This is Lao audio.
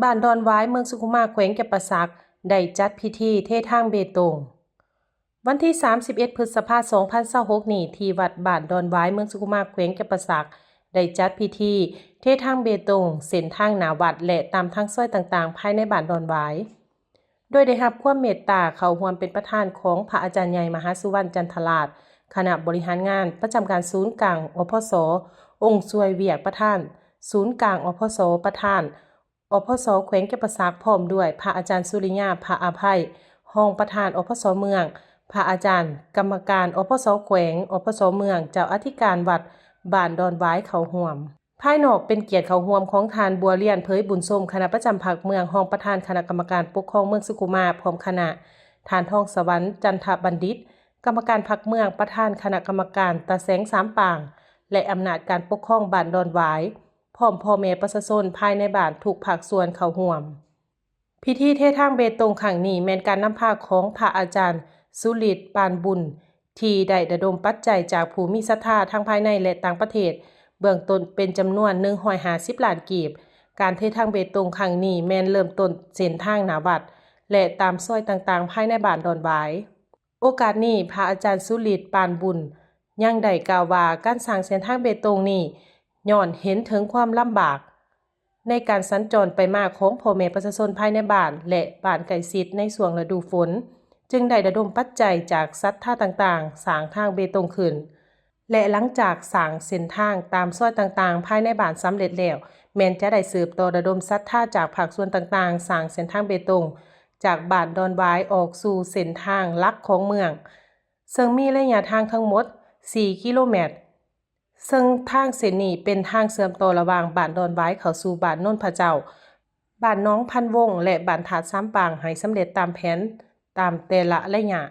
ບ້ານດອນຫວາຍ ເມືອງສຸຂຸມາ ແຂວງຈຳປາສັກ ໄດ້ຈັດພິທີເທທາງເບຕົງ. ວັນທີສາມສິບເອັດ ພຶດສະພາ ສອງພັນຊາວຫົກນີ້ ທີ່ວັດບ້ານດອນຫວາຍ ເມືອງສຸຂຸມາ ແຂວງຈຳປາສັກ ໄດ້ຈັດພິທີເທທາງເບຕົງ ເສັ້ນທາງໜ້າວັດ ແລະ ຕາມທາງຊອຍຕ່າງໆ ພາຍໃນບ້ານດອນຫວາຍ. ໂດຍໄດ້ຮັບຄວາມເມດຕາເຂົ້າຮ່ວມເປັນປະທານຂອງພະອາຈານໃຫຍ່ ມະຫາສຸວັນ ຈັນທະລາດ, ຄະນະບໍລິຫານງານປະຈຳການສູນກາງ ອພສ, ອົງຊ່ວຍວຽກປະທານສູນກາງ ອພສ, ປະທານ ອພສ ແຂວງຈຳປາສັກ, ພ້ອມດ້ວຍພະອາຈານສຸລິຍາ ພະອາໄພ, ຮອງປະທານ ອພສ ເມືອງ, ພະອາຈານກຳມະການ ອພສ ແຂວງ, ອພສ ເມືອງ, ເຈົ້າອະທິການວັດບ້ານດອນຫວາຍເຂົ້າຮ່ວມ. ພາຍນອກເປັນກຽດເຂົ້າຮ່ວມຂອງທ່ານ ບົວລຽນ ເຜີຍບຸນຊົມ, ຄະນະປະຈຳພັກເມືອງ, ຮອງປະທານຄະນະກຳມະການປົກຄອງເມືອງສຸຂຸມາ, ພ້ອມຄະນະ, ທ່ານ ທອງສະຫວັນ ຈັນທະບັນດິດ, ກຳມະການພັກເມືອງ, ປະທານຄະນະກຳມະການຕາແສງສາມປາງ ແລະ ອຳນາດການປົກຄອງບ້ານດອນຫວາຍ, ພ້ອມພໍ່ແມ່ປະຊາຊົນພາຍໃນບ້ານທຸກພາກສ່ວນເຂົ້າຮ່ວມ. ພິທີເທທາງເບຕົງຄັ້ງນີ້ ແມ່ນການນຳພາຂອງພະອາຈານສຸລິດ ປານບຸນ ທີ່ໄດ້ລະດົມປັດໄຈຈາກຜູ້ມີສັດທາທັງພາຍໃນ ແລະ ຕ່າງປະເທດ ເບື້ອງຕົ້ນເປັນຈຳນວນໜຶ່ງຮ້ອຍຫ້າສິບລ້ານກີບ. ການເທທາງເບຕົງຄັ້ງນີ້ແມ່ນເລີ່ມຕົ້ນເສັ້ນທາງໜ້າວັດ ແລະ ຕາມຊອຍຕ່າງໆ ພາຍໃນບ້ານດອນຫວາຍ. ໂອກາດນີ້ ພະອາຈານສຸລິດ ປານບຸນ ຍັງໄດ້ກ່າວວ່າ ການສ້າງເສັ້ນທາງເບຕົງນີ້ ຍ້ອນເຫັນເຖິງຄວາມລຳບາກໃນການສັນຈອນໄປມາຂອງພໍ່ແມ່ປະຊາຊົນພາຍໃນບ້ານ ແລະ ບ້ານໃກ້ຊິດໃນຊ່ວງລະດູຝົນ, ຈຶ່ງໄດ້ລະດົມປັດໄຈຈາກສັດທາຕ່າງໆ ສ້າງທາງເບຕົງຂຶ້ນ. ແລະ ຫຼັງຈາກສ້າງເສັ້ນທາງຕາມຊອຍຕ່າງໆ ພາຍໃນບ້ານສຳເລັດແລ້ວ, ແມ່ນຈະໄດ້ສືບຕໍ່ລະດົມສັດທາຈາກພາກສ່ວນຕ່າງໆ ສ້າງເສັ້ນທາງເບຕົງ ຈາກບ້ານດອນຫວາຍອອກສູ່ເສັ້ນທາງຫຼັກຂອງເມືອງ, ເຊິ່ງມີໄລຍະທາງທັງໝົດສີ່ກິໂລແມັດ, ເຊິ່ງທາງເສັ້ນນີ້ເປັນທາງເຊື່ອມຕໍ່ລະຫວ່າງບ້ານດອນຫວາຍເຂົ້າສູ່ບ້ານໂນນພະເຈົ້າ, ບ້ານໜອງພັນວົງ ແລະ ບ້ານທາດສາມປາງ ໃຫ້ສຳເລັດຕາມແຜນຕາມແຕ່ລະໄລຍະ.